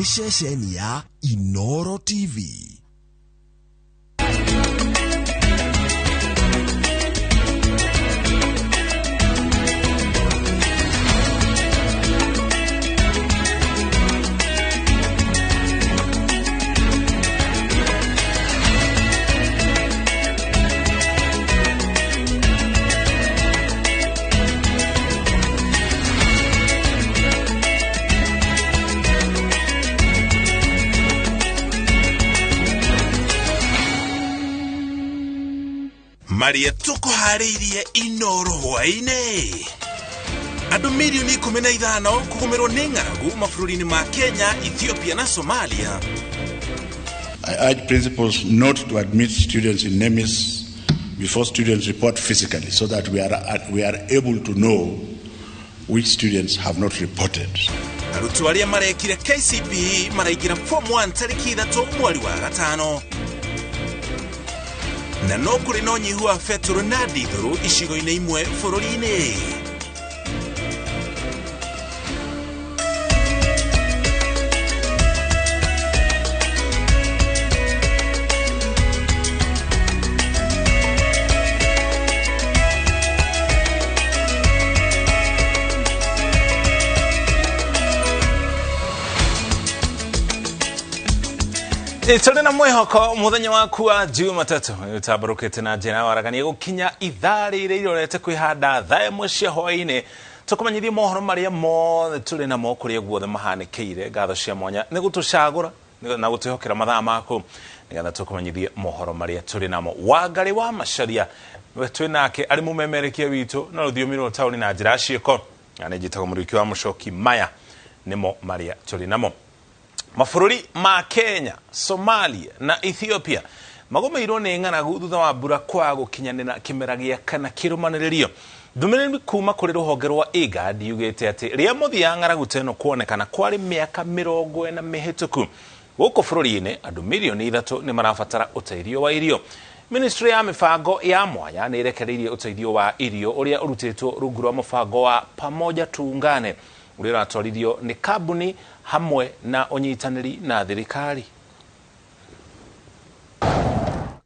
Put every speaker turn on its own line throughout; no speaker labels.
Nĩ ceceni ya Inoro TV.
Marĩa tũkũharĩirie Inoro hwaĩ-inĩ. Andũ mirioni 15 kũgũmĩrwo nĩ ng'aragu mabũrũri-inĩ ma Kenya, Ethiopia na Somalia.
I urge principals not to admit students in NEMIS before students report physically, so that we are able to know which students have not reported.
Arutwo arĩa marekire KCPE maraingĩra form 1 tarĩki 3 mweri wa gatano. Na no kũrĩ na ũnyihu wa betũrũ na ndithũrũ icigo-inĩ imwe bũrũri-inĩ. Tũrĩ na mwĩhoko mũthenya waku wa Jumatatũ ũtambũrũkĩte na njĩra ya waragania. Gũkinya ithaa rĩrĩ irorete kwĩhanda thaa 1 cia hwaĩ-inĩ, tũkũmenyithie mohoro marĩa mothe tũrĩ namo kũrĩa guothe mahanĩkĩire. Ngatho cia mwanya nĩ gũtũcagũra na gũtwĩhokera mathaa maku nĩgetha tũkũmenyithie mohoro marĩa tũrĩ namo. Wangarĩ wa Macaria we twĩ nake arĩ mũmemerekia witũ na rũthiomi rwa taũni na njĩra ya ciĩko, na nĩ njĩtagwo Mũrĩki wa Mũcoki. Maya nĩmo marĩa tũrĩ namo. Mabũrũri ma Kenya, Somalia na Ethiopia magũmĩirwo nĩ ng'aragu thutha wa mbura kwaga gũkinyanĩra kĩmera gĩa kana kĩrũmanĩrĩrio. Ndũmĩrĩri kuma kũrĩ rũhonge rwa IGAD yugĩte atĩ rĩa mũthia ng'aragu ta ĩno kuonekana kwarĩ mĩaka 40 mĩhĩtũku. Gũkũ bũrũri-inĩ andũ mirioni 3 nĩ marabatara ũteithio wa irio. Ministry ya mĩbango ya mwanya nĩ ĩrekereirie ũteithio wa irio ũrĩa ũrutĩtwo rungu rwa mũbango wa Pamoja Tuungane, ũrĩa ũratwarithio nĩ kambuni hamwe na ũnyitanĩri na thirikari.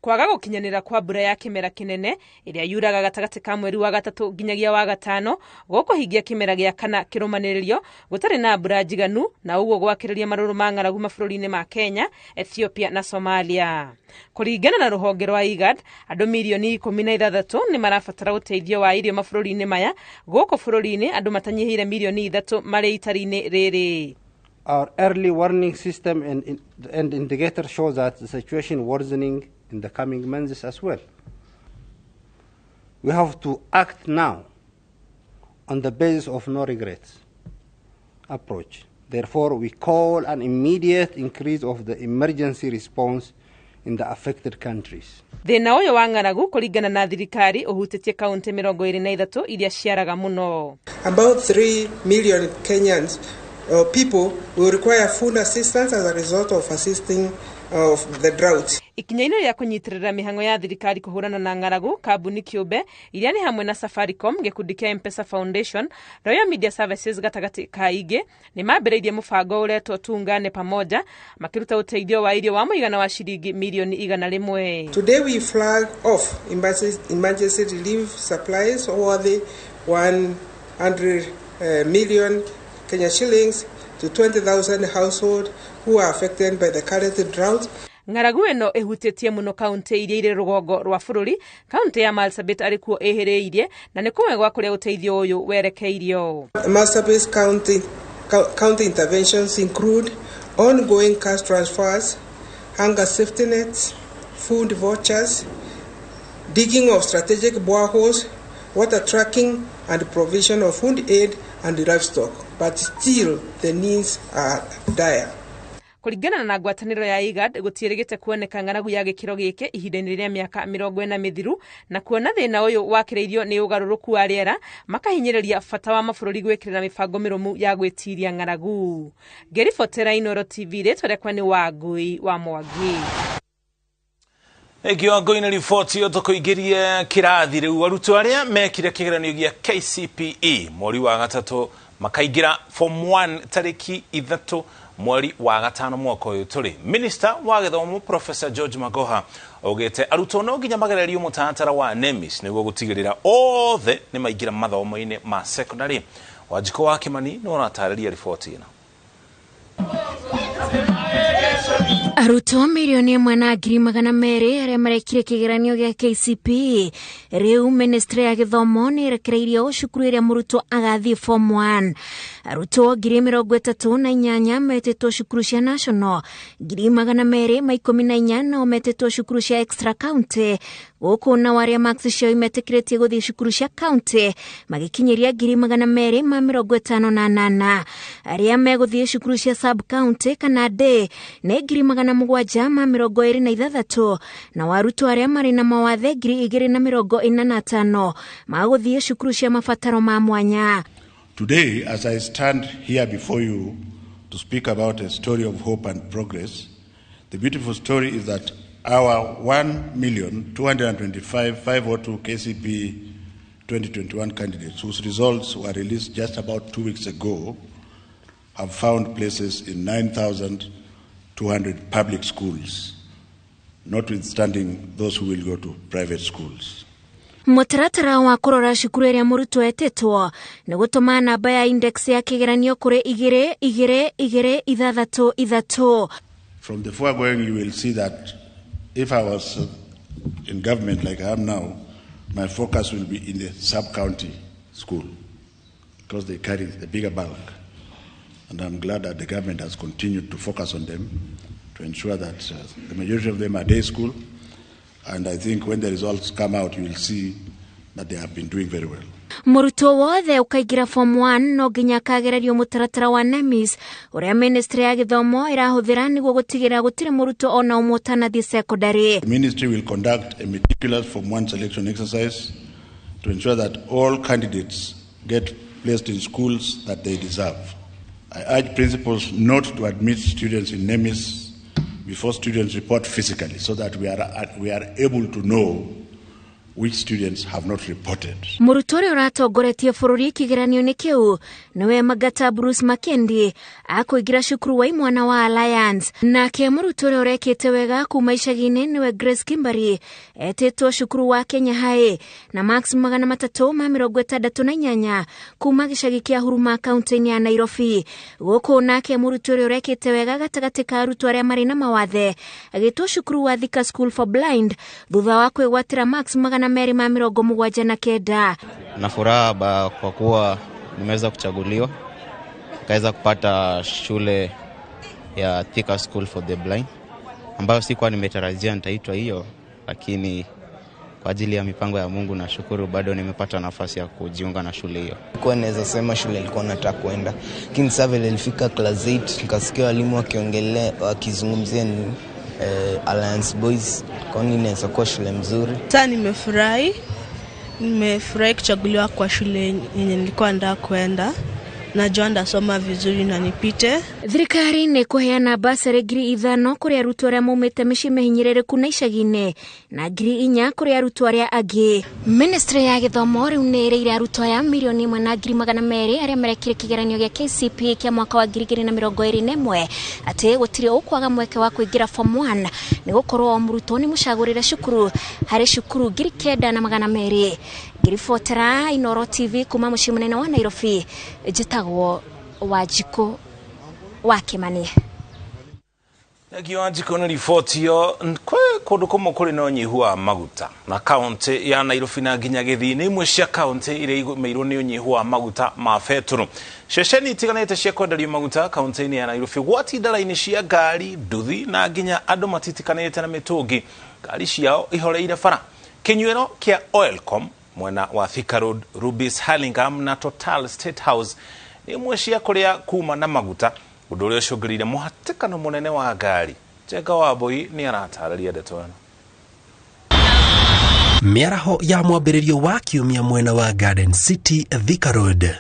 Kwaga gũkinyanĩra kwa mbura ya kĩmera kĩnene ĩrĩa yuraga gatagatĩ ka mweri wa gatatũ nginyagia wa gatano gũkũhingia kĩmera gĩa kana kĩrũmanĩrĩrio gũtarĩ na mbura njiganu, na ũguo gwakĩrĩria marũrũ ma ng'aragu mabũrũri-inĩ ma Kenya, Ethiopia na Somalia. Kũringana na rũhonge rwa IGAD, andũ mirioni 16 nĩ marabatara ũteithio wa irio mabũrũri-inĩ maya. Gũkũ bũrũri-inĩ andũ matanyihĩire mirioni 3 marĩ itari-inĩ rĩrĩ.
Our early warning system and indicator show that the situation worsening in the coming months as well. We have to act now on the basis of no regrets approach. Therefore, we call an immediate increase of the emergency response in the affected countries.
Thĩna ũyũ wa ng'aragu kũringana na thirikari ũhutĩtie kaunti 23 iria ciaraga mũno.
About 3 million Kenyans people will require food assistance as a result of assisting of the drought.
Ikinya-inĩ rĩa kũnyitĩrĩra mĩhang'o ya thirikari kũhũrana na ng'aragu, kambuni kĩũmbe iria nĩ hamwe na Safaricom, gĩkundi kĩa M-Pesa Foundation, Royal Media Services gatagatĩ ka ingĩ, nĩ mambĩrĩirie mũbango ũretwo Tuungane Pamoja, makĩruta ũteithio wa irio wa mũigana wa ciringi mirioni 100.
Today we flag off emergency relief supplies worth 100 million Kenya shillings to 20,000 households who are affected by the current drought.
Ng'aragu ĩno ĩhutĩtie mũno kaunti iria irĩ rũgongo rwa bũrũri, kaunti ya Marsabit arĩ kuo ĩhĩrĩirie na nĩ kũmwe gwa kũrĩa ũteithio ũyũ werekeirio.
Marsabit County interventions include ongoing cash transfers, hunger safety nets, food vouchers, digging of strategic boreholes, water tracking, and provision of food aid and livestock. But still, the needs are dire.
Kũringana na ngwatanĩro ya IGAD, gũtiĩrĩgĩte kuoneka ng'aragu ya gĩkĩro gĩkĩ ihinda-inĩ rĩa mĩaka 40 mĩthiru, na kuona thĩna ũyũ wakĩrĩirio nĩ ũgarũrũku wa rĩera, makahinyĩrĩria bata wa mabũrũri gwĩkĩrĩra mĩbango mĩrũmu ya gwĩtiria ng'aragu. Ngĩribotera Inoro TV, rĩtwa rĩakwa nĩ Wangui wa Mwangi.
Kĩwango-inĩ riboti ĩyo tũkũingĩrie kĩrathi rĩu. Arutwo arĩa mekire kĩgeranio gĩa KCPE mweri wa gatatũ makaingĩra form 1 tarĩki 3 Mweri wa gatano mwaka ũyũ tũrĩ. Minister wa gĩthomo Professor George Magoha augĩte arutwo no nginya magererio mũtaratara wa NEMIS nĩguo gũtigĩrĩra othe nĩ maingĩra mathomo-inĩ ma secondary. Wanjikũ wa Kimani nĩ ũratarĩria riboti ĩno.
Arutwo 1,200,000 arĩa marekire kĩgeranio gĩa KCPE rĩu ministry ya gĩthomo nĩ ĩrekereirio cukuru ĩrĩa mũrutwo agathiĩ form 1. Arutwo 38,000 metĩtwo cukuru cia national, 214,000 nao metĩtwo cukuru cia extra county, gũkũ nao arĩa marks ciao imetĩkĩrĩtie gũthiĩ cukuru cia county magĩkinyĩria 258,000. Arĩa megũthiĩ cukuru cia sub county kana day nĩ 726,000 na arutwo arĩa marĩ na mawathe 2,045 magũthiĩ cukuru cia mabataro ma mwanya.
Today, as I stand here before you to speak about a story of hope and progress, the beautiful story is that our 1,225,502 KCPE 2021 candidates, whose results were released just about 2 weeks ago, have found places in 9,200 public schools, notwithstanding those who will go to private schools.
Mũtaratara wa kũrora cukuru ĩrĩa mũrutwo etĩtwo nĩ gũtũma namba ya index ya kĩgeranio kũrĩ 2 2 2 6 6.
From the foregoing, you will see that if I was in government like I am now, my focus will be in the sub-county school because they carry the bigger bulk. And I'm glad that the government has continued to focus on them to ensure that the majority of them are day school. And I think when the results come out, you will see that they have been doing very well.
Mũrutwo wothe ũkaingĩra form 1 no nginya akagererio mũtaratara wa NEMIS ũrĩa ministry ya gĩthomo ĩrahũthĩra nĩguo gũtigĩrĩra gũtirĩ mũrutwo ona ũmwe ũtanathiĩ secondary.
The ministry will conduct a meticulous form 1 selection exercise to ensure that all candidates get placed in schools that they deserve. I urge principals not to admit students in NEMIS before students report physically, so that we are able to know which students have not reported.
Mũrutwo ũrĩa ũratongoretie bũrũri kĩgeranio-inĩ kĩu nĩwe Magata Bruce Makendi akũingĩra cukuru wa imwana wa Alliance. Nake mũrutwo ũrĩa ũrekĩte wega kuma icagi-inĩ nĩwe Grace Kimbari etĩtwo cukuru wa Kenya High na marks 368 kuma gĩcagi kĩa Huruma kaunti-inĩ ya Nairobi. Gũkũ nake mũrutwo ũrĩa ũrekĩte wega gatagatĩ ka arutwo arĩa marĩ na mawathe agĩtwo cukuru wa Thika School for Blind thutha wa kwĩgwatĩra marks 279.
Na furaha kwa kuwa nimeweza kuchaguliwa nikaweza kupata shule ya Thika School for the Blind ambayo sikuwa nimetarajia nitaitwa hiyo, lakini kwa ajili ya mipango ya Mungu nashukuru bado nimepata nafasi ya kujiunga na shule hiyo.
Kwa naweza sema shule ilikuwa nataka kwenda, lakini sasa vile nilifika class 8 nikasikia walimu wakiongelea wakizungumzia ni Alliance Boys, kwani inaweza kuwa shule mzuri.
Sasa nimefurahi kuchaguliwa kwa shule yenye nilikuwa nataka kwenda. Najua ndasoma vizuri na nipite.
Thirikari nĩ kũheana basarĩ 5,000 kũrĩ arutwo arĩa maumĩte mĩciĩ mĩhinyĩrĩrĩku na icagi-inĩ na 4,000 kũrĩ arutwo arĩa angĩ. Ministry ya gĩthomo rĩu nĩ ĩrĩire arutwo aya 1,200,000 arĩa marekire kĩgeranio gĩa KCPE kĩa mwaka wa 2021 atĩ gũtirĩ ũkwaga mweke wa kũingĩra form 1 nĩ gũkorwo o mũrutwo nĩ mũcagũrĩre cukuru harĩ cukuru 9,200. Ngĩribotera Inooro TV kuma mũciĩ mũnene wa Nairobi, njĩtagwo Wanjikũ wa Kimani.
Thengio Wanjikũ nĩ riboti ĩyo. Kwĩ kũndũ kũmwe kũrĩ na ũnyihu wa maguta na kaunti ya Nairobi na nginya Gĩthii nĩ imwe cia kaunti iria igũmĩirwo nĩ ũnyihu wa maguta ma betũrũ. Ceceni itiganĩte cia kwenderio maguta kaunti-inĩ ya Nairobi gwatinda raini cia ngari, nduthi na nginya andũ matitikanĩte na mĩtũngi ngari ciao ihoreire bara. Kĩnyuĩro kĩa Oilcom mwena wa Thika Road, Rubis Hurlingham na Total State House nĩ imwe cia kũrĩa kuma na maguta, ũndũ ũrĩa ũcũngĩrĩire mũhatĩkano mũnene wa ngari. Njenga Wambui nĩ aratarĩria ndeto ĩno.
Mĩaraho ya mwambĩrĩrio wa kiumia mwena wa Garden City, Thika Road.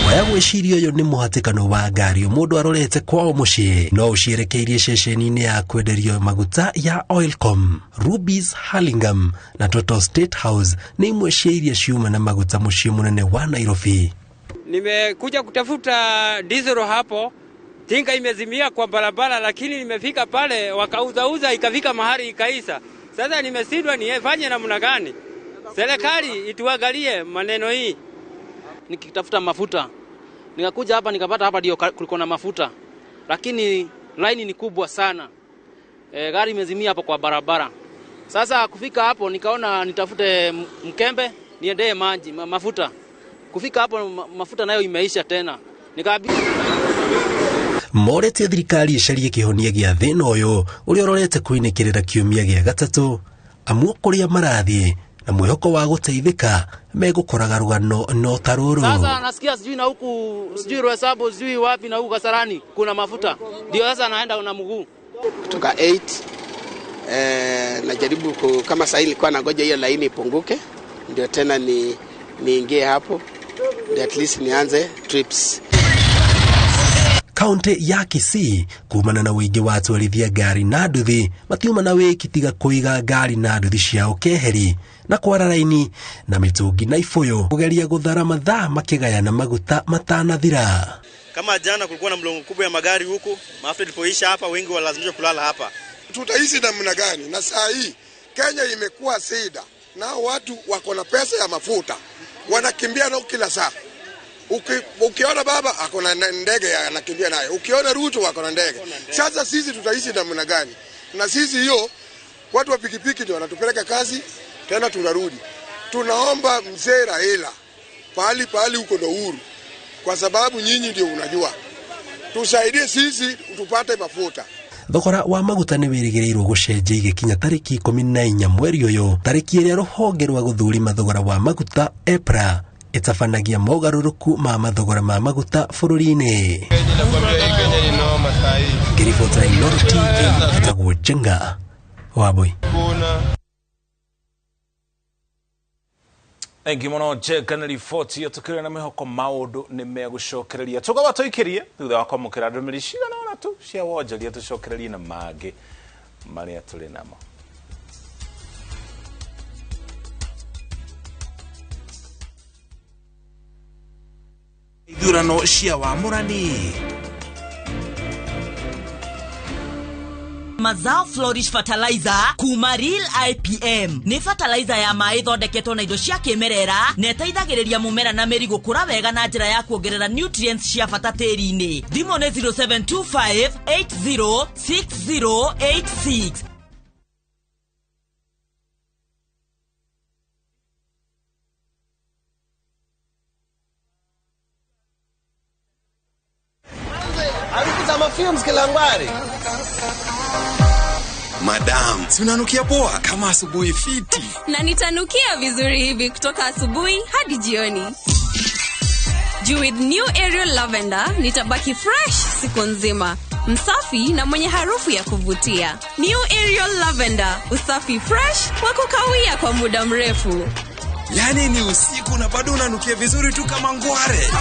Waya gwĩciria ũyũ nĩ mũhatĩkano wa ngari mũndũ arorete kwao mũciĩ no ũcierekeirie ceceni-inĩ ya kwenderio maguta ya Oilcom. Rubis Hurlingham na Total State House nĩ imwe cia iria ciuma na maguta mũciĩ mũnene wa Nairobi.
Nimekuja kutafuta diesel hapo Tinga imezimia kwa barabara, lakini nimefika pale wakauzauza, ikafika mahali ikaisa. Sasa nimeshindwa nifanye namna gani? Serikali ituangalie maneno hii.
Nikitafuta mafuta nikakuja hapa nikapata hapa ndio kuliko na mafuta, lakini laini ni kubwa sana. Gari imezimia hapo kwa barabara. Sasa kufika hapo nikaona nitafute mkembe niendee maji mafuta. Kufika hapo mafuta nayo imeisha tena.
Moretie thirikari icarie kĩhonia gĩa thĩna ũyũ ũrĩa ũrorete kũinĩkĩrĩra kiumia gĩa gatatũ amu kũrĩa marathiĩ na mwĩhoko wa gũteithĩka megũkoraga rũgano no ta rũrũ.
Sasa nasikia sijui na huku sijui Roysambu sijui wapi na huku Kasarani kuna mafuta, ndio sasa naenda na mguu
kutoka 8. Najaribu kama sasa nilikuwa nangoja hiyo laini ipunguke ndio tena niingie hapo ndio at least nianze trips.
Kaunti ya Kisii kumana na ũingĩ wa atwarithia ngari na nduthi matiuma na wĩki tiga kũiga ngari na nduthi ciao keheri na kwara raini na mĩtũngi na ibũyũ kũgeria gũthara mathaa makĩgayana maguta matanathira.
Kama jana kulikuwa na mlongo kubwa ya magari huku, mafuta ilipoisha hapa wengi walazimishwa kulala hapa.
Tutaishi namna gani? Na saa hii Kenya imekuwa sida na watu wako na pesa ya mafuta wanakimbia nao kila saa. Ukiona baba ako na ndege anakimbia nayo, ukiona Ruto ako na ndege. Sasa sisi tutaishi namna gani? Na sisi hiyo watu wa pikipiki ndio wanatupeleka kazi tena tunarudi. Tunaomba mzee Raila pahali huko ndo huru, kwa sababu nyinyi ndio unajua, tusaidie sisi tupate mafuta.
Thogora wa maguta nĩ wĩrĩgĩrĩirwo gũcenjia igĩkinya tarĩki 14 mweri ũyũ, tarĩki ĩrĩa rũhonge rwa gũthũrima thogora wa maguta EPRA ĩtabanagia mogarũrũku ma mathogora ma maguta bũrũri-inĩ. Ngĩribotera Inooro TV, njĩtagwo Njenga Wambui.
Thank you muno Njenga na riboti iyo tukĩrĩ na mĩhoko maũndũ nĩ megũcokereria tũgaba tũikĩrie thutha wa kwamũkĩra ndũmĩrĩri cigana ũna tu cia wonjoria tũcokererie na mangĩ marĩa tũrĩ namo.
Ithurano cia wamũrani.
Mazao Flourish Fertilizer kuma Real IPM ni fertilizer ya maĩ thondeketwo na indo cia kĩmerera na ĩteithagĩrĩria mũmera na mĩri gũkũra wega na njĩra ya kuongerera nutrients cia bata tĩri-inĩ. Thimũ nĩ 0725 806086.
Madam, si unanukia poa kama asubuhi fiti.
Na nitanukia vizuri hivi kutoka asubuhi hadi jioni. Juu with new Ariel Lavender nitabaki fresh siku nzima, msafi na mwenye harufu ya kuvutia. New Ariel Lavender, usafi fresh wa kukawia kwa muda mrefu.
Yani ni usiku na bado unanukia vizuri tu kama ngware.